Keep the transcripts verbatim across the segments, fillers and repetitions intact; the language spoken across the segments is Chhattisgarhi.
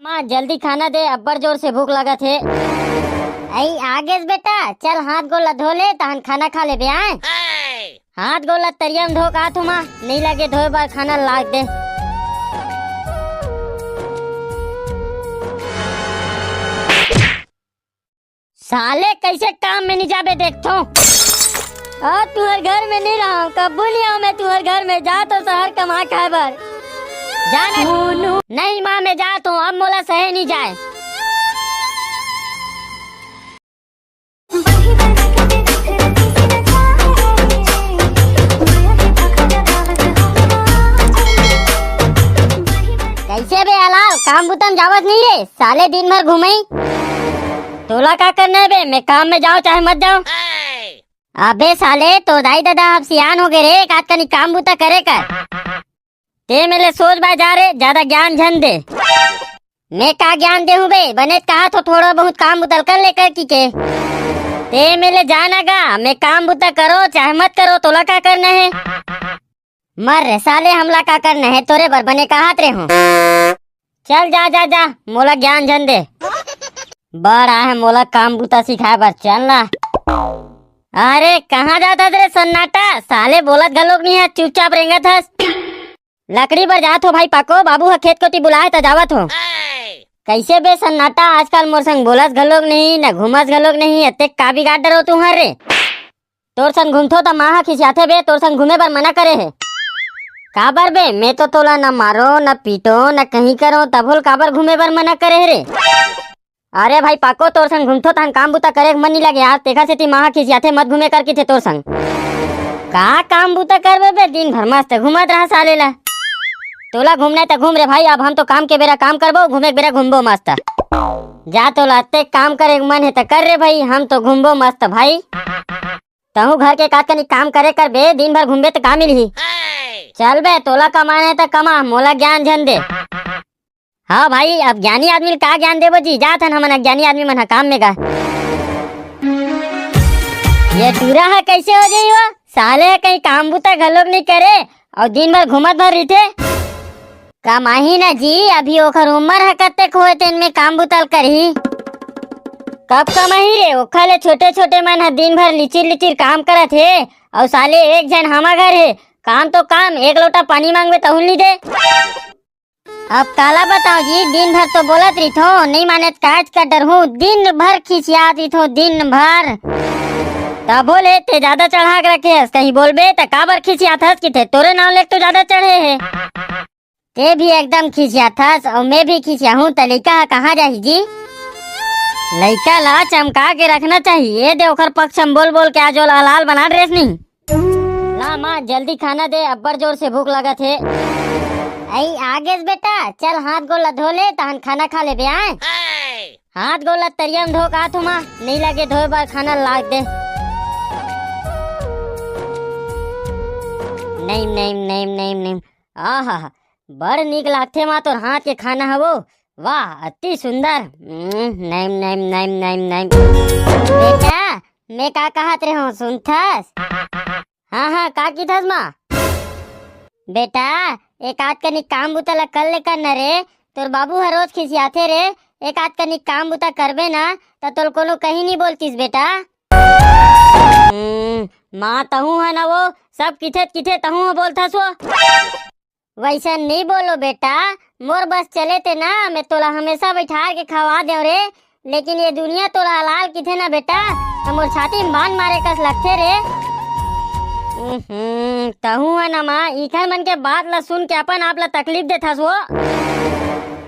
माँ, जल्दी खाना दे, अब्बड़ जोर से भूख लगत हे। अई, आ गेस बेटा, चल हाथ गोड़ ला धो ले, तहन खाना खा लेबे, आय? हाथ गोड़ ला तरिया में धो के आत हूँ माँ, नहीं लगे धोए बर, खाना लाग दे। साले, कैसे काम में नहीं जाबे, देखथो। अब तुहर घर में नहीं रहा, कब्बू नहीं आऊं मैं तुहर घर में, जा तो शहर कमा खाए बर। जाना। नहीं माँ, मैं जात हूँ, अब मोला सहे नहीं जाए। कैसे बे हलाल, काम बुता में जावत नहीं रे? साले दिन भर घूमई। तोला का करना है बे? मैं काम में जाओ चाहे मत जाओ। अबे साले, तो दाई ददा अब सियान हो गए रे, एक आध कनी काम बुता करे कर। ते मेले सोच बाय जा रे, ज्यादा ज्ञान झन दे। मैं का ज्ञान देहूं बे, बने कहा थो थोड़ा बहुत काम बुता ल कर ले कर की के। ते मेले जाना गा, मैं काम बुता करो चाहे मत करो, तोला का करना है? मर रे साले, हमला का करना है, तोरे बर बने कहात रे हूँ। चल जा, जा, जा, मोला ज्ञान झन दे। बड़ा है मोला काम बुता सिखाए बर, चल ना। अरे कहाँ जात हस रे सन्नाटा? साले बोलत घलोक नहीं है, चुपचाप रेंगत हस। लकड़ी बर जात हो भाई पाको, बाबू ह खेत कोती बुलाए त जावत हो। कैसे बे सन्नाटा, आजकल मोर संग बोलस घलोक नहीं, न घूमस घलोक नहीं, अतेक का बिगाड़ डरो तुहर रे? तोर संग घूमथो त माँ ह खिसियाथे बे, तोर संग घूमे बर मना करे हे। काबर बे? मैं तो तोला न मारो, न पीटो, न कहीं करो, तभोल काबर घूमे बर मना करे हे रे? अरे भाई पाको, तोर संग घूमथो तहन काम बुता करे के मन नहीं लगे यार, तेखर सेती माँ ह खिसियाथे, मत घूमे कर किथे तोर संग। का काम बुता करबे बे, दिन भर मस्त घूमत रहा साले ला। तोला घूमना है त घूम रे भाई, अब हम तो काम के बेरा काम करबो, घूमे के बेरा घूमबो मस्त। जा तोला अतेक काम करे के मन है त कर रे भाई, हम तो घूमबो मस्त भाई। तहूँ घर के काज कनी काम करे करबे, दिन भर घूमबे त का मिलही? चल बे, तोला कमाना है त कमा, मोला ज्ञान झन दे। हाँ भाई, अब ज्ञानी आदमी ल का ज्ञान देबो जी, जात हन हमन अज्ञानी आदमी मन ह काम में गा। ये टूरा ह कैसे हो जाई वो? साले ह कहीं काम बुता घलोक नहीं करे और दिन भर घूमत भर रहिथे। कमाही ना जी, अभी ओखर उम्र ह कतेक होए तेन में काम बुता ल करही। कब कमाही रे? ओखर ले छोटे छोटे मन ह दिन भर लिचिर लिचिर काम करत हे और साले एक झन हमा घर हे, काम तो काम, एक लोटा पानी मांगबे तहुल नहीं दे। अब काला बताओ जी, दिन भर तो बोलत रहिथो, नहीं माने त काज कर डरहूँ, दिन भर खिसियात रहिथो, दिन भर। तभो ले ते ज्यादा चढ़ा के रखे हस, कहीं बोलबे त काबर खिसियात हस किथे, तोरे नाव लेके तो ज्यादा चढ़े हे। ते भी एकदम खिसियात हस, और मैं भी खिसियाहूँ, त लइका ह कहाँ जाही जी? लइका ला चमका के रखना चाहिए, ये दे ओखर पक्ष में बोल बोल के आज ओला लाल बना डरेस नहीं। ला माँ, जल्दी खाना दे, अब्बड़ जोर से भूख लगत हे। अई, आ गेस बेटा, चल हाथ गोड़ ला धो ले, तहन खाना खा लेबे, आय? हाथ गोड़ ला तरिया में धो के आत हूँ माँ, नहीं लगे धोए बर, खाना लाग दे। नहीं, नहीं, नहीं, नहीं, नहीं। आहा, बड़ नीक लागथे माँ तोर हाथ के खाना हवो। वाह, अति सुंदर। हम्म, नैम, नैम, नैम, नैम, नैम। बेटा, मैं का कहत रहे हूँ, सुनथस? हाँ, हाँ, का किथस माँ? बेटा, एक आध कनी काम बुता ला कर ले कर न रे। तोर बाबू हर रोज खिसियाथे रे। एक आध कनी काम बुता करबे ना, त तोल कोनो कहीं नहीं बोलतीस बेटा। हम्म, माँ तहूँ है ना वो, सब किथे किथे तहूँ ह बोलथस वो। वैसन नहीं बोलो बेटा, मोर बस चले ते ना, मैं तोला हमेशा बैठार के खवा देव रे, लेकिन ये दुनिया तोला हलाल किथे ना बेटा, त मोर छाती में बांध मारे कस लगथे रे। उहुं, तहूँ है ना माँ, इखर मन के बात ला सुन के अपन आप ला तकलीफ देथस वो।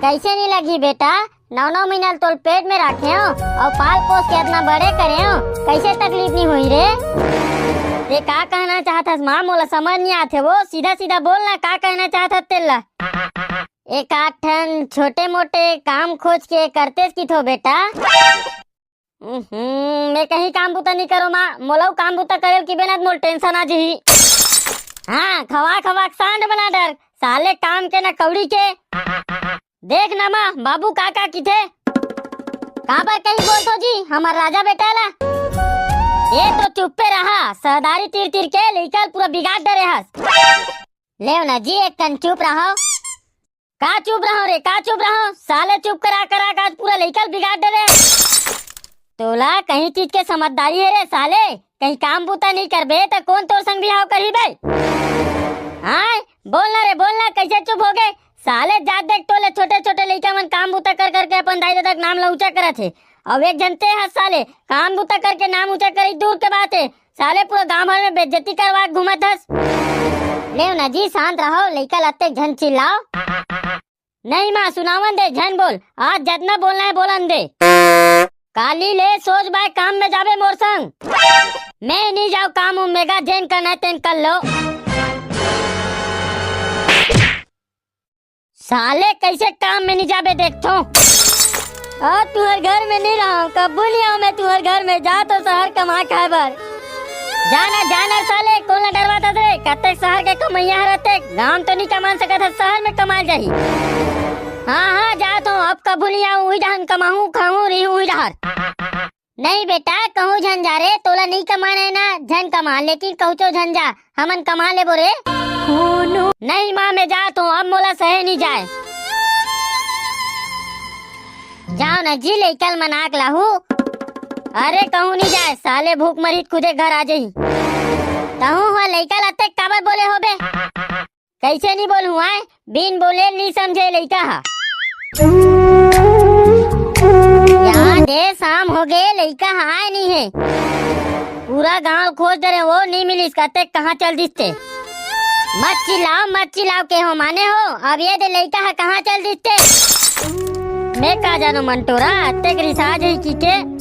कैसे नहीं लगी बेटा, नौ नौ महीना ल तोल पेट में राखे हो और पाल पोस के इतना बड़े करे हो, कैसे तकलीफ नहीं हुई रे? ते का कहना चाहत हस माँ, मोला समझ नहीं आथे वो, सीधा सीधा बोल ना, का कहना चाहत हस तेला? एक आध ठन छोटे मोटे काम खोज के करतेस किथो बेटा। उहुं, मैं कहीं काम बुता नहीं करो माँ, मोला काम बुता करे कि बेनत मोल टेंशन आ जही। हाँ, खवा खवा के सांड बना डर, साले काम के ना कौड़ी के। देख ना माँ, बाबू का का किथे। काबर कहीं बोलथो जी, हमर राजा बेटा ला। ये तो चुप्पे रहा, सरदारी तीर तीर के लइका ल पूरा बिगाड़ डरे हस। लेव ना जी, एक कन चुप रहो। का चुप रहो रे, का चुप रहो? साले चुप करा करा के आज पूरा लइका ल बिगाड़ डरे। तोला कहीं चीज के समझदारी हे रे साले? कहीं काम बूता नहीं करबे त कोन तोर संग बिहाव करही बे? हाय, बोल ना रे, बोल ना, कैसे चुप हो गए? साले जात देख तोले छोटे छोटे लइका मन काम बूता कर करके अपन दाई ददा के नाम ला ऊंचा करत हे। अब एक झन ते हस साले, काम बूता करके नाम ऊंचा करी दूर के बात हे, साले पूरा गांव भर में बेइज्जती करवा के घूमत हस। लेव ना जी, शांत रहो, लइका ल अतेक झन चिल्लाओ। नहीं माँ, सुनावन दे, झन बोल, आज जतना बोलना हे बोलन दे। काली ले सोच बाय काम में जाबे मोर संग। मैं नहीं जाओ काम उम में गा, जेन करना हे तेन कर लो। साले कैसे काम में नहीं जाबे देखथो। आ, तुहर घर में नहीं रहा, कब्बू नहीं आऊं मैं तुहर घर में, जात हों शहर कमा खाए बर। जा ना, जा ना साले, कोन ला डरवात हस रे? कतेक शहर के कमैया हर रहते, गांव तो नहीं कमा सकत हस, शहर में कमाए जाही। हाँ, हाँ, जात हों, अब कभू नहीं आऊं, उही डहन कमाहूं, खाहूं, रही उही डहर। नहीं बेटा, कहूँ झन जा रे, तोला नहीं कमाना हे ना, झन कमा, लेकिन कहूँचो झन जा, हमन कमा लेबो रे। नहीं माँ, मैं जात हों, अब मोला सहे नहीं जाए। जाओ ना जी, लइका ल मना के लाहू। अरे कहूँ नहीं जाए, साले भूख मरी त खुदे घर आ जाही। तहूँ हुआ लइका ल अतेक काबर बोले होबे? कैसे नहीं बोलहूँ आय? बिन बोले नहीं समझे लइका हा। या दे, शाम हो गे, लइका हा आय नहीं हे। पूरा गांव खोज डरे, वो नहीं मिलिस, कतेक कहाँ चल दिस ते। मत चिल्लाओ, मत चिल्लाओ, के हो माने हो? अब ये दे लइका हा कहाँ चल दिस ते। मैं का जानों मंटोरा, अतेक रिसा जही की के।